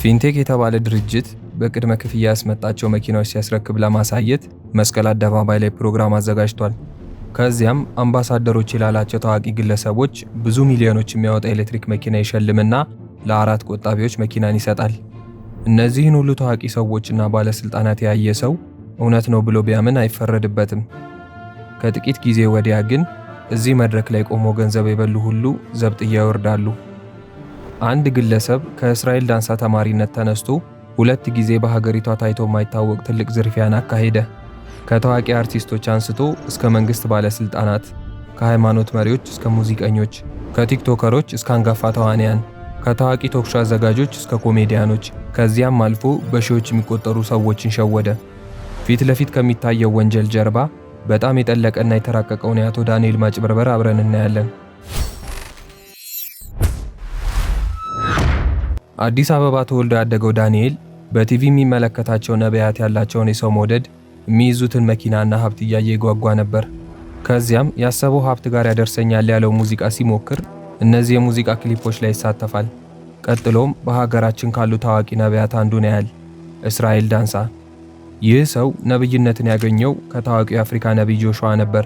ፊንቴክ የተባለ ድርጅት በቅድመ ክፍያ ያስመጣቸው መኪናዎች ሲያስረክብ ለማሳየት መስቀል አደባባይ ላይ ፕሮግራም አዘጋጅቷል። ከዚያም አምባሳደሮች የላላቸው ታዋቂ ግለሰቦች ብዙ ሚሊዮኖች የሚያወጣ ኤሌክትሪክ መኪና ይሸልምና ለአራት ቆጣቢዎች መኪናን ይሰጣል። እነዚህን ሁሉ ታዋቂ ሰዎችና ባለስልጣናት ያየ ሰው እውነት ነው ብሎ ቢያምን አይፈረድበትም። ከጥቂት ጊዜ ወዲያ ግን እዚህ መድረክ ላይ ቆሞ ገንዘብ የበሉ ሁሉ ዘብጥያ ይወርዳሉ። አንድ ግለሰብ ከእስራኤል ዳንሳ ተማሪነት ተነስቶ ሁለት ጊዜ በሀገሪቷ ታይቶ የማይታወቅ ትልቅ ዝርፊያን አካሄደ። ከታዋቂ አርቲስቶች አንስቶ እስከ መንግስት ባለስልጣናት፣ ከሃይማኖት መሪዎች እስከ ሙዚቀኞች፣ ከቲክቶከሮች እስከ አንጋፋ ተዋንያን፣ ከታዋቂ talk show አዘጋጆች እስከ ኮሜዲያኖች፣ ከዚያም አልፎ በሺዎች የሚቆጠሩ ሰዎችን ሸወደ። ፊት ለፊት ከሚታየው ወንጀል ጀርባ በጣም የጠለቀና የተራቀቀውን የአቶ ዳንኤል ማጭበርበር አብረን እናያለን። አዲስ አበባ ተወልዶ ያደገው ዳንኤል በቲቪ የሚመለከታቸው ነቢያት ያላቸውን የሰው መውደድ፣ የሚይዙትን መኪናና ሀብት እያየ ይጓጓ ነበር። ከዚያም ያሰበው ሀብት ጋር ያደርሰኛል ያለው ሙዚቃ ሲሞክር እነዚህ የሙዚቃ ክሊፖች ላይ ይሳተፋል። ቀጥሎም በሀገራችን ካሉ ታዋቂ ነቢያት አንዱን ያህል እስራኤል ዳንሳ። ይህ ሰው ነብይነትን ያገኘው ከታዋቂው የአፍሪካ ነቢይ ጆሹዋ ነበር።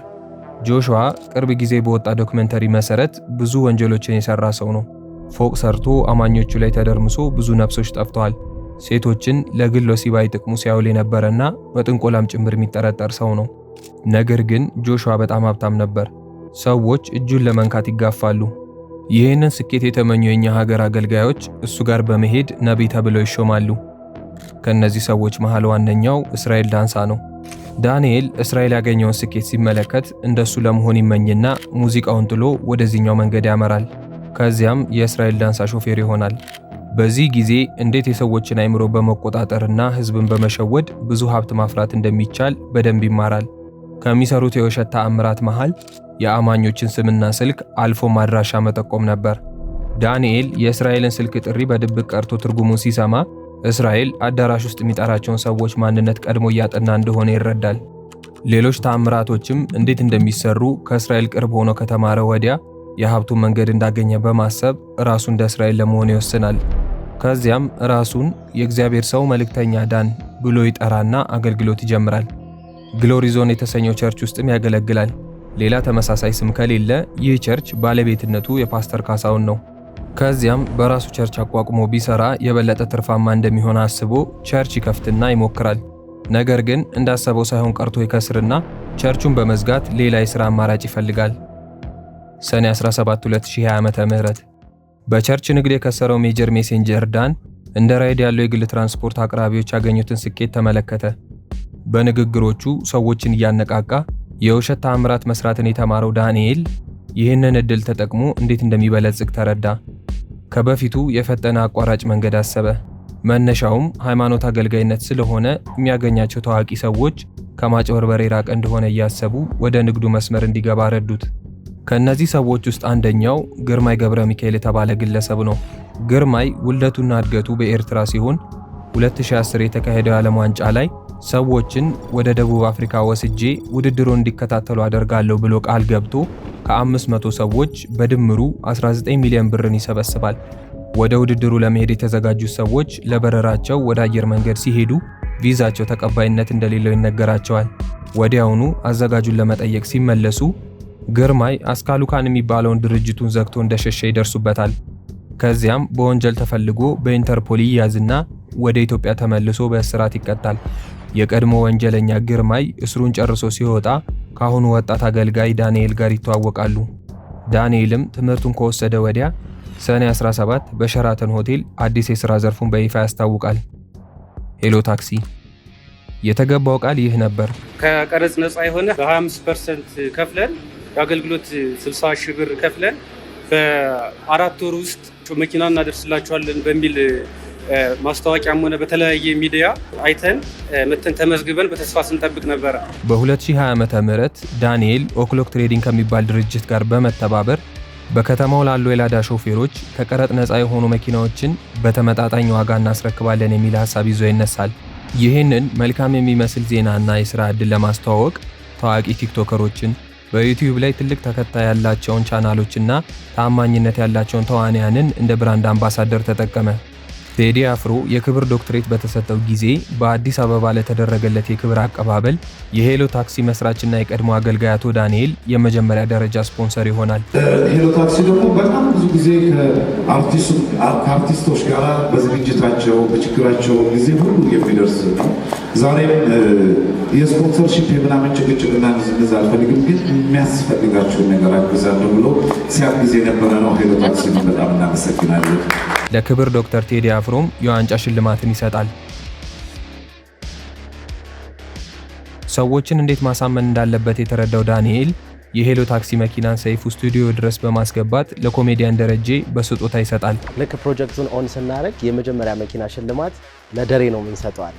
ጆሹዋ ቅርብ ጊዜ በወጣ ዶክመንተሪ መሰረት ብዙ ወንጀሎችን የሰራ ሰው ነው። ፎቅ ሰርቶ አማኞቹ ላይ ተደርምሶ ብዙ ነፍሶች ጠፍተዋል። ሴቶችን ለግል ወሲባዊ ጥቅሙ ሲያውል የነበረና በጥንቆላም ጭምር የሚጠረጠር ሰው ነው። ነገር ግን ጆሹዋ በጣም ሀብታም ነበር። ሰዎች እጁን ለመንካት ይጋፋሉ። ይህንን ስኬት የተመኙ የኛ ሀገር አገልጋዮች እሱ ጋር በመሄድ ነቢይ ተብለው ይሾማሉ። ከእነዚህ ሰዎች መሃል ዋነኛው እስራኤል ዳንሳ ነው። ዳንኤል እስራኤል ያገኘውን ስኬት ሲመለከት እንደሱ ለመሆን ይመኝና ሙዚቃውን ጥሎ ወደዚህኛው መንገድ ያመራል። ከዚያም የእስራኤል ዳንሳ ሾፌር ይሆናል። በዚህ ጊዜ እንዴት የሰዎችን አይምሮ በመቆጣጠርና ሕዝብን በመሸወድ ብዙ ሀብት ማፍራት እንደሚቻል በደንብ ይማራል። ከሚሰሩት የውሸት ተአምራት መሃል የአማኞችን ስምና ስልክ አልፎ አድራሻ መጠቆም ነበር። ዳንኤል የእስራኤልን ስልክ ጥሪ በድብቅ ቀርቶ ትርጉሙን ሲሰማ እስራኤል አዳራሽ ውስጥ የሚጠራቸውን ሰዎች ማንነት ቀድሞ እያጠና እንደሆነ ይረዳል። ሌሎች ተአምራቶችም እንዴት እንደሚሰሩ ከእስራኤል ቅርብ ሆኖ ከተማረ ወዲያ የሀብቱን መንገድ እንዳገኘ በማሰብ ራሱ እንደ እስራኤል ለመሆን ይወስናል። ከዚያም ራሱን የእግዚአብሔር ሰው መልእክተኛ ዳን ብሎ ይጠራና አገልግሎት ይጀምራል። ግሎሪ ዞን የተሰኘው church ውስጥም ያገለግላል። ሌላ ተመሳሳይ ስም ከሌለ ይህ church ባለቤትነቱ የፓስተር ካሳውን ነው። ከዚያም በራሱ church አቋቁሞ ቢሰራ የበለጠ ትርፋማ እንደሚሆን አስቦ church ይከፍትና ይሞክራል። ነገር ግን እንዳሰበው ሳይሆን ቀርቶ ይከስርና ቸርቹን በመዝጋት ሌላ የሥራ አማራጭ ይፈልጋል። ሰኔ 17 2020 ዓ.ም በ church ንግድ የከሰረው major messenger ዳን እንደ ራይድ ያለው የግል ትራንስፖርት አቅራቢዎች ያገኙትን ስኬት ተመለከተ። በንግግሮቹ ሰዎችን እያነቃቃ የውሸት ተአምራት መስራትን የተማረው ዳንኤል ይህንን እድል ተጠቅሞ እንዴት እንደሚበለጽግ ተረዳ። ከበፊቱ የፈጠነ አቋራጭ መንገድ አሰበ። መነሻውም ሃይማኖት አገልጋይነት ስለሆነ የሚያገኛቸው ታዋቂ ሰዎች ከማጭበርበር የራቀ እንደሆነ እያሰቡ ወደ ንግዱ መስመር እንዲገባ ረዱት። ከእነዚህ ሰዎች ውስጥ አንደኛው ግርማይ ገብረ ሚካኤል የተባለ ግለሰብ ነው። ግርማይ ውልደቱና እድገቱ በኤርትራ ሲሆን 2010 የተካሄደው የዓለም ዋንጫ ላይ ሰዎችን ወደ ደቡብ አፍሪካ ወስጄ ውድድሩን እንዲከታተሉ አደርጋለሁ ብሎ ቃል ገብቶ ከ500 ሰዎች በድምሩ 19 ሚሊዮን ብርን ይሰበስባል። ወደ ውድድሩ ለመሄድ የተዘጋጁት ሰዎች ለበረራቸው ወደ አየር መንገድ ሲሄዱ ቪዛቸው ተቀባይነት እንደሌለው ይነገራቸዋል። ወዲያውኑ አዘጋጁን ለመጠየቅ ሲመለሱ ግርማይ አስካሉካን የሚባለውን ድርጅቱን ዘግቶ እንደሸሸ ይደርሱበታል። ከዚያም በወንጀል ተፈልጎ በኢንተርፖል ይያዝና ወደ ኢትዮጵያ ተመልሶ በእስራት ይቀጣል። የቀድሞ ወንጀለኛ ግርማይ እስሩን ጨርሶ ሲወጣ ከአሁኑ ወጣት አገልጋይ ዳንኤል ጋር ይተዋወቃሉ። ዳንኤልም ትምህርቱን ከወሰደ ወዲያ ሰኔ 17 በሸራተን ሆቴል አዲስ የሥራ ዘርፉን በይፋ ያስታውቃል። ሄሎ ታክሲ። የተገባው ቃል ይህ ነበር። ከቀረጥ ነፃ የሆነ በ25% ከፍለን የአገልግሎት 60 ሺህ ብር ከፍለን በ4 ወር ውስጥ መኪና እናደርስላቸዋለን በሚል ማስታወቂያም ሆነ በተለያየ ሚዲያ አይተን መተን ተመዝግበን በተስፋ ስንጠብቅ ነበረ። በ2020 ዓ.ም ዳንኤል ኦክሎክ ትሬዲንግ ከሚባል ድርጅት ጋር በመተባበር በከተማው ላሉ የላዳ ሾፌሮች ከቀረጥ ነፃ የሆኑ መኪናዎችን በተመጣጣኝ ዋጋ እናስረክባለን የሚል ሀሳብ ይዞ ይነሳል። ይህንን መልካም የሚመስል ዜናና የሥራ ዕድል ለማስተዋወቅ ታዋቂ ቲክቶከሮችን፣ በዩቲዩብ ላይ ትልቅ ተከታይ ያላቸውን ቻናሎችና ታማኝነት ያላቸውን ተዋንያንን እንደ brand ambassador ተጠቀመ። ቴዲ አፍሮ የክብር ዶክትሬት በተሰጠው ጊዜ በአዲስ አበባ ለተደረገለት የክብር አቀባበል የሄሎ ታክሲ መስራችና የቀድሞ አገልጋይ አቶ ዳንኤል የመጀመሪያ ደረጃ ስፖንሰር ይሆናል። ሄሎ ታክሲ ደግሞ በጣም ብዙ ጊዜ ከአርቲስቶች ጋር በዝግጅታቸው በችግራቸው ጊዜ ሁሉ የሚደርስ ነው። ዛሬም የ sponsorship የምናምን ጭቅጭቅና ንዝንዝ አልፈልግም፣ ግን የሚያስፈልጋቸውን ነገር አግዛለሁ ብሎ ሲያግዝ የነበረ ነው። ሄሎ ታክሲ በጣም እናመሰግናለን። ለክብር ዶክተር ቴዲ አፍሮም የዋንጫ ሽልማትን ይሰጣል። ሰዎችን እንዴት ማሳመን እንዳለበት የተረዳው ዳንኤል የሄሎ ታክሲ መኪናን ሰይፉ ስቱዲዮ ድረስ በማስገባት ለኮሜዲያን ደረጀ በስጦታ ይሰጣል። ልክ ፕሮጀክቱን on ስናደርግ የመጀመሪያ መኪና ሽልማት ለደሬ ነው የምንሰጠው አለ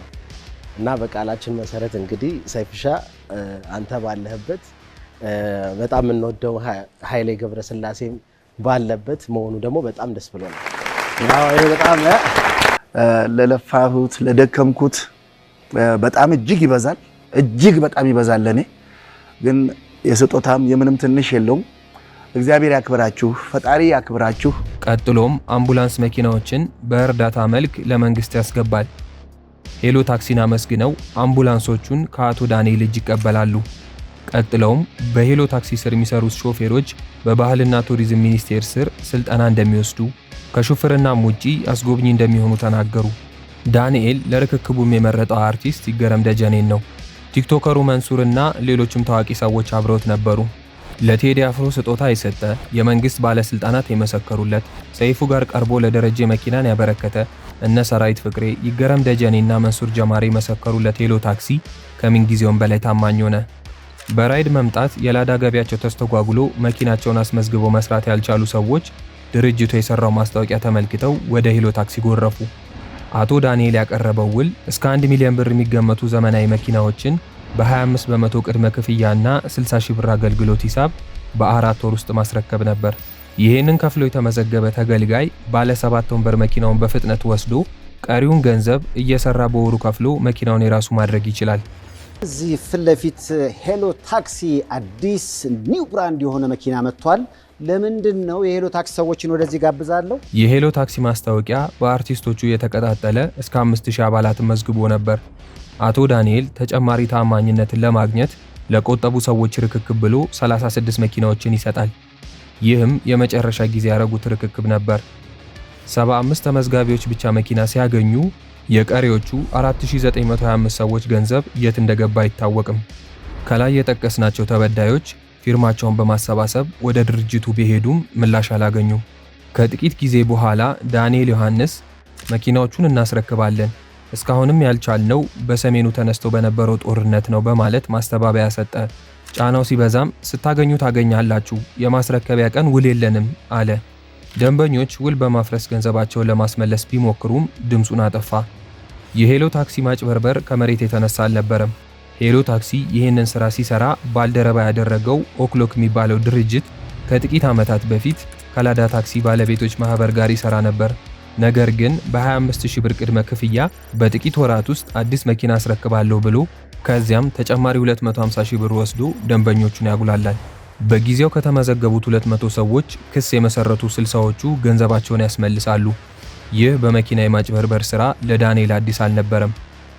እና በቃላችን መሰረት እንግዲህ ሰይፍሻ አንተ ባለህበት በጣም የምንወደው ኃይሌ ገብረስላሴም ባለበት መሆኑ ደግሞ በጣም ደስ ብሎናል። ይሄ በጣም ለለፋሁት ለደከምኩት በጣም እጅግ ይበዛል፣ እጅግ በጣም ይበዛል። ለኔ ግን የስጦታም የምንም ትንሽ የለውም። እግዚአብሔር ያክብራችሁ፣ ፈጣሪ ያክብራችሁ። ቀጥሎም አምቡላንስ መኪናዎችን በእርዳታ መልክ ለመንግስት ያስገባል። ሄሎ ታክሲን አመስግነው አምቡላንሶቹን ከአቶ ዳንኤል እጅ ይቀበላሉ። ቀጥለውም በሄሎ ታክሲ ስር የሚሰሩት ሾፌሮች በባህልና ቱሪዝም ሚኒስቴር ስር ስልጠና እንደሚወስዱ ከሹፍርናም ውጪ አስጎብኚ እንደሚሆኑ ተናገሩ። ዳንኤል ለርክክቡም የመረጠው አርቲስት ይገረም ደጀኔን ነው። ቲክቶከሩ መንሱርና ሌሎችም ታዋቂ ሰዎች አብረውት ነበሩ። ለቴዲ አፍሮ ስጦታ የሰጠ፣ የመንግስት ባለስልጣናት የመሰከሩለት፣ ሰይፉ ጋር ቀርቦ ለደረጀ መኪናን ያበረከተ፣ እነ ሰራዊት ፍቅሬ፣ ይገረም ደጀኔና መንሱር ጀማሬ የመሰከሩለት ሄሎ ታክሲ ከምን ጊዜውም በላይ ታማኝ ሆነ። በራይድ መምጣት የላዳ ገቢያቸው ተስተጓጉሎ መኪናቸውን አስመዝግበው መስራት ያልቻሉ ሰዎች ድርጅቱ የሰራው ማስታወቂያ ተመልክተው ወደ ሄሎ ታክሲ ጎረፉ። አቶ ዳንኤል ያቀረበው ውል እስከ 1 ሚሊዮን ብር የሚገመቱ ዘመናዊ መኪናዎችን በ25% ቅድመ ክፍያና 60 ሺህ ብር አገልግሎት ሂሳብ በ4 ወር ውስጥ ማስረከብ ነበር። ይህንን ከፍሎ የተመዘገበ ተገልጋይ ባለ 7 ወንበር መኪናውን በፍጥነት ወስዶ ቀሪውን ገንዘብ እየሰራ በወሩ ከፍሎ መኪናውን የራሱ ማድረግ ይችላል። እዚህ ፊት ለፊት ሄሎ ታክሲ አዲስ new brand የሆነ መኪና መጥቷል። ለምንድን ነው የሄሎ ታክሲ ሰዎችን ወደዚህ ጋብዛለሁ? የሄሎ ታክሲ ማስታወቂያ በአርቲስቶቹ የተቀጣጠለ እስከ 5000 አባላትን መዝግቦ ነበር። አቶ ዳንኤል ተጨማሪ ታማኝነትን ለማግኘት ለቆጠቡ ሰዎች ርክክብ ብሎ 36 መኪናዎችን ይሰጣል። ይህም የመጨረሻ ጊዜ ያደረጉት ርክክብ ነበር። 75 ተመዝጋቢዎች ብቻ መኪና ሲያገኙ የቀሪዎቹ 4925 ሰዎች ገንዘብ የት እንደገባ አይታወቅም። ከላይ የጠቀስናቸው ተበዳዮች ፊርማቸውን በማሰባሰብ ወደ ድርጅቱ ቢሄዱም ምላሽ አላገኙም። ከጥቂት ጊዜ በኋላ ዳንኤል ዮሐንስ መኪናዎቹን እናስረክባለን፣ እስካሁንም ያልቻልነው በሰሜኑ ተነስቶ በነበረው ጦርነት ነው በማለት ማስተባበያ ሰጠ። ጫናው ሲበዛም ስታገኙ ታገኛላችሁ፣ የማስረከቢያ ቀን ውል የለንም አለ። ደንበኞች ውል በማፍረስ ገንዘባቸውን ለማስመለስ ቢሞክሩም ድምፁን አጠፋ። የሄሎ ታክሲ ማጭበርበር ከመሬት የተነሳ አልነበረም። ሄሎ ታክሲ ይህንን ስራ ሲሰራ ባልደረባ ያደረገው ኦክሎክ የሚባለው ድርጅት ከጥቂት ዓመታት በፊት ከላዳ ታክሲ ባለቤቶች ማህበር ጋር ይሰራ ነበር። ነገር ግን በ25,000 ብር ቅድመ ክፍያ በጥቂት ወራት ውስጥ አዲስ መኪና አስረክባለሁ ብሎ ከዚያም ተጨማሪ 250,000 ብር ወስዶ ደንበኞቹን ያጉላላል። በጊዜው ከተመዘገቡት 200 ሰዎች ክስ የመሰረቱ 60ዎቹ ገንዘባቸውን ያስመልሳሉ። ይህ በመኪና የማጭበርበር ስራ ለዳንኤል አዲስ አልነበረም።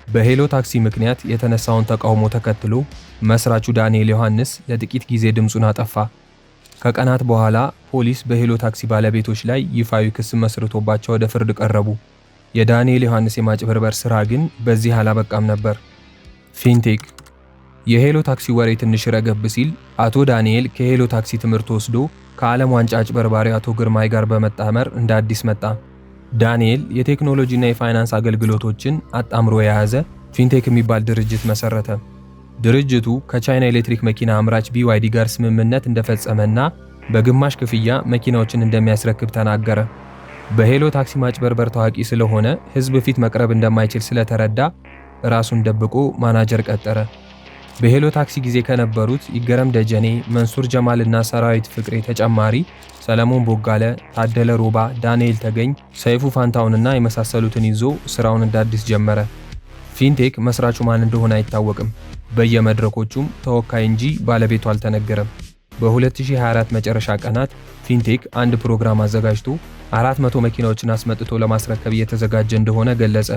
በሄሎ ታክሲ ምክንያት የተነሳውን ተቃውሞ ተከትሎ መስራቹ ዳንኤል ዮሐንስ ለጥቂት ጊዜ ድምፁን አጠፋ። ከቀናት በኋላ ፖሊስ በሄሎ ታክሲ ባለቤቶች ላይ ይፋዊ ክስ መስርቶባቸው ወደ ፍርድ ቀረቡ። የዳንኤል ዮሐንስ የማጭበርበር ስራ ግን በዚህ አላበቃም ነበር። Fintech። የሄሎ ታክሲ ወሬ ትንሽ ረገብ ሲል አቶ ዳንኤል ከሄሎ ታክሲ ትምህርት ወስዶ ከዓለም ዋንጫ አጭበርባሪ አቶ ግርማይ ጋር በመጣመር እንደ አዲስ መጣ። ዳንኤል የቴክኖሎጂና የፋይናንስ አገልግሎቶችን አጣምሮ የያዘ fintech የሚባል ድርጅት መሰረተ። ድርጅቱ ከቻይና ኤሌክትሪክ መኪና አምራች ቢዋይዲ ጋር ስምምነት እንደፈጸመና በግማሽ ክፍያ መኪናዎችን እንደሚያስረክብ ተናገረ። በሄሎ ታክሲ ማጭበርበር ታዋቂ ስለሆነ ሕዝብ ፊት መቅረብ እንደማይችል ስለተረዳ ራሱን ደብቆ ማናጀር ቀጠረ። በሄሎ ታክሲ ጊዜ ከነበሩት ይገረም ደጀኔ፣ መንሱር ጀማል እና ሰራዊት ፍቅሬ ተጨማሪ ሰለሞን ቦጋለ፣ ታደለ ሮባ፣ ዳንኤል ተገኝ፣ ሰይፉ ፋንታውንና የመሳሰሉትን ይዞ ስራውን እንደ አዲስ ጀመረ። Fintech መስራቹ ማን እንደሆነ አይታወቅም። በየመድረኮቹም ተወካይ እንጂ ባለቤቱ አልተነገረም። በ2024 መጨረሻ ቀናት ፊንቴክ አንድ ፕሮግራም አዘጋጅቶ 400 መኪናዎችን አስመጥቶ ለማስረከብ እየተዘጋጀ እንደሆነ ገለጸ።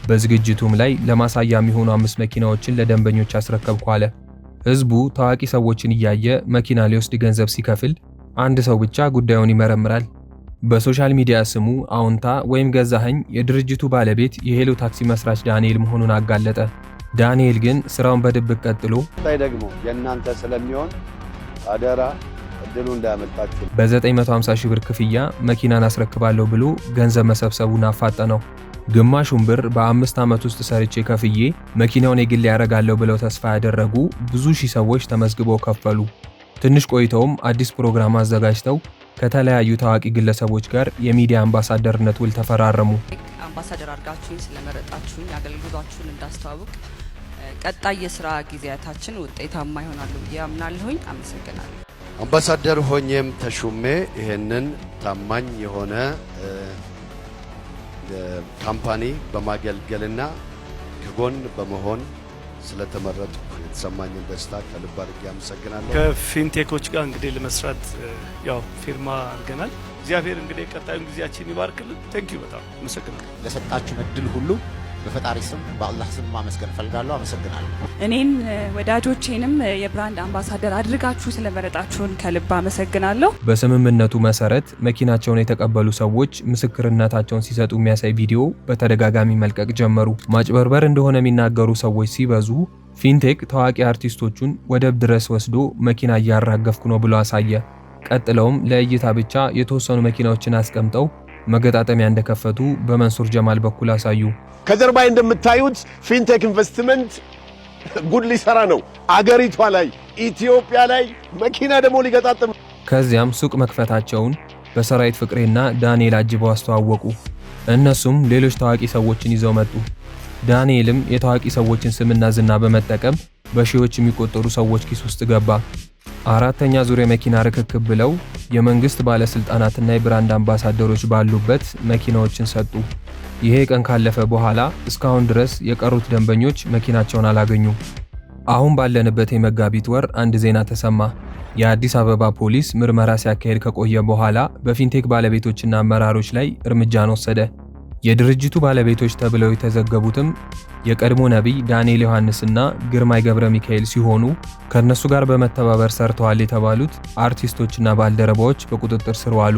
በዝግጅቱም ላይ ለማሳያ የሚሆኑ 5 መኪናዎችን ለደንበኞች አስረከብኩ አለ። ህዝቡ ታዋቂ ሰዎችን እያየ መኪና ሊወስድ ገንዘብ ሲከፍል አንድ ሰው ብቻ ጉዳዩን ይመረምራል። በ social media ስሙ አውንታ ወይም ገዛኸኝ የድርጅቱ ባለቤት የሄሎ ታክሲ መስራች ዳንኤል መሆኑን አጋለጠ። ዳንኤል ግን ስራውን በድብቅ ቀጥሎ ላይ ደግሞ የእናንተ ስለሚሆን አደራ እድሉ እንዳያመልጣችሁ። በ950 ሺህ ብር ክፍያ መኪናን አስረክባለሁ ብሎ ገንዘብ መሰብሰቡን አፋጠነው። ግማሹን ብር በ5 ዓመት ውስጥ ሰርቼ ከፍዬ መኪናውን የግል ያደርጋለሁ ብለው ተስፋ ያደረጉ ብዙ ሺህ ሰዎች ተመዝግበው ከፈሉ። ትንሽ ቆይተውም አዲስ ፕሮግራም አዘጋጅተው ከተለያዩ ታዋቂ ግለሰቦች ጋር የሚዲያ አምባሳደርነት ውል ተፈራረሙ። አምባሳደር አድርጋችሁኝ ስለመረጣችሁኝ አገልግሎታችሁን እንዳስተዋውቅ ቀጣይ የስራ ጊዜያታችን ውጤታማ ይሆናሉ ብዬ አምናለሁኝ። አመሰግናለሁ። አምባሳደር ሆኜም ተሹሜ ይሄንን ታማኝ የሆነ company በማገልገልና ከጎን በመሆን ስለተመረጥኩ የተሰማኝን ደስታ ከልብ አድርጌ አመሰግናለሁ። ከፊንቴኮች ጋር እንግዲህ ለመስራት ያው ፊርማ አድርገናል። እግዚአብሔር እንግዲህ ቀጣዩን ጊዜያችን ይባርክልን። Thank you፣ በጣም አመሰግናለሁ። ለሰጣችሁን እድል ሁሉ በፈጣሪ ስም በአላህ ስም ማመስገን እፈልጋለሁ። አመሰግናለሁ። እኔን ወዳጆቼንም የ brand ambassador አድርጋችሁ ስለመረጣችሁን ከልብ አመሰግናለሁ። በስምምነቱ መሰረት መኪናቸውን የተቀበሉ ሰዎች ምስክርነታቸውን ሲሰጡ የሚያሳይ ቪዲዮ በተደጋጋሚ መልቀቅ ጀመሩ። ማጭበርበር እንደሆነ የሚናገሩ ሰዎች ሲበዙ ፊንቴክ ታዋቂ አርቲስቶቹን ወደብ ድረስ ወስዶ መኪና እያራገፍኩ ነው ብሎ አሳየ። ቀጥለውም ለእይታ ብቻ የተወሰኑ መኪናዎችን አስቀምጠው መገጣጠሚያ እንደከፈቱ በመንሱር ጀማል በኩል አሳዩ። ከጀርባዬ እንደምታዩት ፊንቴክ ኢንቨስትመንት ጉድ ሊሰራ ነው። አገሪቷ ላይ፣ ኢትዮጵያ ላይ መኪና ደግሞ ሊገጣጥም። ከዚያም ሱቅ መክፈታቸውን በሰራዊት ፍቅሬና ዳንኤል አጅበው አስተዋወቁ። እነሱም ሌሎች ታዋቂ ሰዎችን ይዘው መጡ። ዳንኤልም የታዋቂ ሰዎችን ስምና ዝና በመጠቀም በሺዎች የሚቆጠሩ ሰዎች ኪስ ውስጥ ገባ። አራተኛ ዙር የመኪና ርክክብ ብለው የመንግስት ባለስልጣናትና የ brand አምባሳደሮች ባሉበት መኪናዎችን ሰጡ። ይሄ ቀን ካለፈ በኋላ እስካሁን ድረስ የቀሩት ደንበኞች መኪናቸውን አላገኙም። አሁን ባለንበት የመጋቢት ወር አንድ ዜና ተሰማ። የአዲስ አበባ ፖሊስ ምርመራ ሲያካሄድ ከቆየ በኋላ በፊንቴክ ባለቤቶችና አመራሮች ላይ እርምጃን ወሰደ። የድርጅቱ ባለቤቶች ተብለው የተዘገቡትም የቀድሞ ነቢይ ዳንኤል ዮሐንስና ግርማይ ገብረ ሚካኤል ሲሆኑ ከእነሱ ጋር በመተባበር ሰርተዋል የተባሉት አርቲስቶችና ባልደረባዎች በቁጥጥር ስር ዋሉ።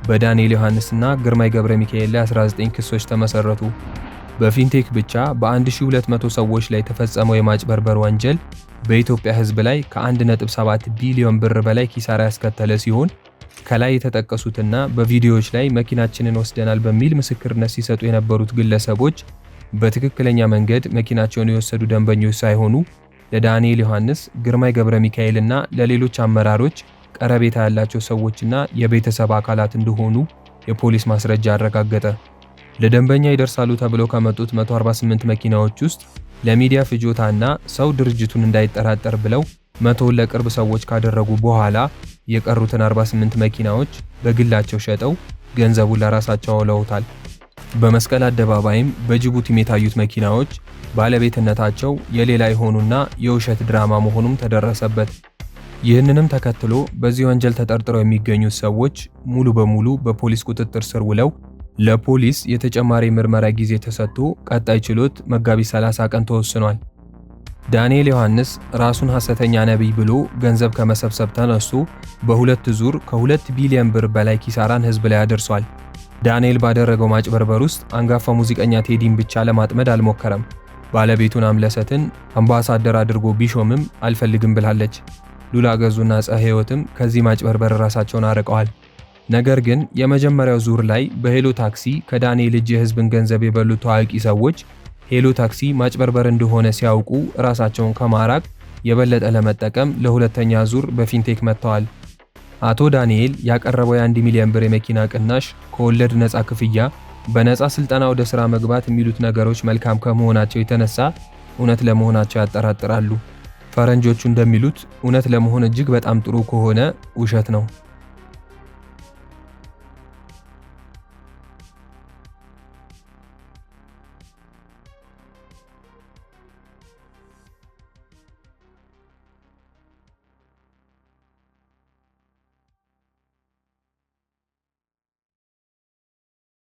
በዳንኤል ዮሐንስና ግርማይ ገብረ ሚካኤል ላይ 19 ክሶች ተመሰረቱ። በፊንቴክ ብቻ በ1200 ሰዎች ላይ የተፈጸመው የማጭበርበር ወንጀል በኢትዮጵያ ሕዝብ ላይ ከ1.7 ቢሊዮን ብር በላይ ኪሳራ ያስከተለ ሲሆን ከላይ የተጠቀሱትና በቪዲዮዎች ላይ መኪናችንን ወስደናል በሚል ምስክርነት ሲሰጡ የነበሩት ግለሰቦች በትክክለኛ መንገድ መኪናቸውን የወሰዱ ደንበኞች ሳይሆኑ ለዳንኤል ዮሐንስ፣ ግርማይ ገብረ ሚካኤልና ለሌሎች አመራሮች ቀረቤታ ያላቸው ሰዎችና የቤተሰብ አካላት እንደሆኑ የፖሊስ ማስረጃ አረጋገጠ። ለደንበኛ ይደርሳሉ ተብለው ከመጡት 148 መኪናዎች ውስጥ ለሚዲያ ፍጆታና ሰው ድርጅቱን እንዳይጠራጠር ብለው 100ውን ለቅርብ ሰዎች ካደረጉ በኋላ የቀሩትን 48 መኪናዎች በግላቸው ሸጠው ገንዘቡን ለራሳቸው አውለውታል። በመስቀል አደባባይም በጅቡቲም የታዩት መኪናዎች ባለቤትነታቸው የሌላ የሆኑና የውሸት ድራማ መሆኑም ተደረሰበት። ይህንንም ተከትሎ በዚህ ወንጀል ተጠርጥረው የሚገኙት ሰዎች ሙሉ በሙሉ በፖሊስ ቁጥጥር ስር ውለው ለፖሊስ የተጨማሪ ምርመራ ጊዜ ተሰጥቶ ቀጣይ ችሎት መጋቢት 30 ቀን ተወስኗል። ዳንኤል ዮሐንስ ራሱን ሐሰተኛ ነቢይ ብሎ ገንዘብ ከመሰብሰብ ተነስቶ በሁለት ዙር ከ2 ቢሊዮን ብር በላይ ኪሳራን ህዝብ ላይ አድርሷል። ዳንኤል ባደረገው ማጭበርበር ውስጥ አንጋፋ ሙዚቀኛ ቴዲን ብቻ ለማጥመድ አልሞከረም። ባለቤቱን አምለሰትን አምባሳደር አድርጎ ቢሾምም አልፈልግም ብላለች። ሉላ ገዙና ዕፀ ሕይወትም ከዚህ ማጭበርበር ራሳቸውን አርቀዋል። ነገር ግን የመጀመሪያው ዙር ላይ በሄሎ ታክሲ ከዳንኤል እጅ የህዝብን ገንዘብ የበሉ ታዋቂ ሰዎች ሄሎ ታክሲ ማጭበርበር እንደሆነ ሲያውቁ ራሳቸውን ከማራቅ የበለጠ ለመጠቀም ለሁለተኛ ዙር በፊንቴክ መጥተዋል። አቶ ዳንኤል ያቀረበው የ1 ሚሊዮን ብር የመኪና ቅናሽ፣ ከወለድ ነፃ ክፍያ፣ በነፃ ስልጠና ወደ ስራ መግባት የሚሉት ነገሮች መልካም ከመሆናቸው የተነሳ እውነት ለመሆናቸው ያጠራጥራሉ። ፈረንጆቹ እንደሚሉት እውነት ለመሆን እጅግ በጣም ጥሩ ከሆነ ውሸት ነው።